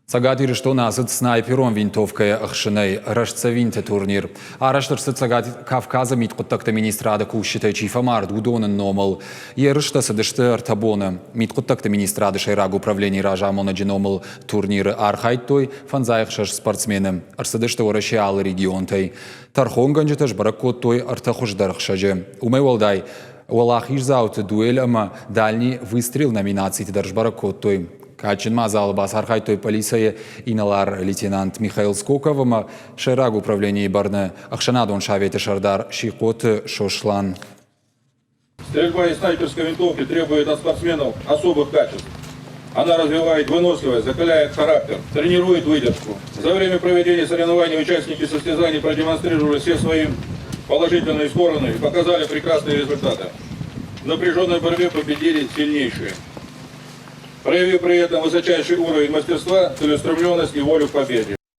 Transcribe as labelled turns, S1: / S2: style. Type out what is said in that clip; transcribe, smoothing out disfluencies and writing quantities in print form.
S1: Цӕгат Ирыстоны ацыд снайперон винтовкӕйӕ ӕхсынӕй рӕстдзӕвинты турнир. Арӕзт ӕрцыд Цӕгат Кавказы мидхъуыддӕгты министрады кусджытӕй чи фӕмард, уыдоны номыл. Ерыстӕ цыдысты ӕртӕ боны. Мидхъуыддӕгты министрады сӕйраг управленийы разамонӕджы номыл турниры архайдтой 56 спортсмены. Ӕрцыдысты Уӕрӕсейы алы регионтӕй. Тӕрхонгӕнджытӕ сбӕрӕг кодтой ӕртӕ хуыздӕр ӕхсӕджы. Уымӕй уӕлдай, уӕлахиздзауты дуэль ӕмӕ дальний выстрел номинациты дӕр сбӕрӕг кодтой. Кадджын мадзалы бацархайдтой полицӕйы инӕлар-лейтенант Михаил Скоков ӕмӕ сӕйраг управленийы бӕрны ӕхсӕнадон советы сӕрдар Сихъоты Сослан.
S2: Стрельба из снайперской винтовки требует от спортсменов особых качеств. Она развивает выносливость, закаляет характер, тренирует выдержку. За время проведения соревнований участники состязаний продемонстрировали все свои положительные стороны и показали прекрасные результаты. В напряженной борьбе победили сильнейшие, проявив при этом высочайший уровень мастерства, целеустремленность и волю к победе.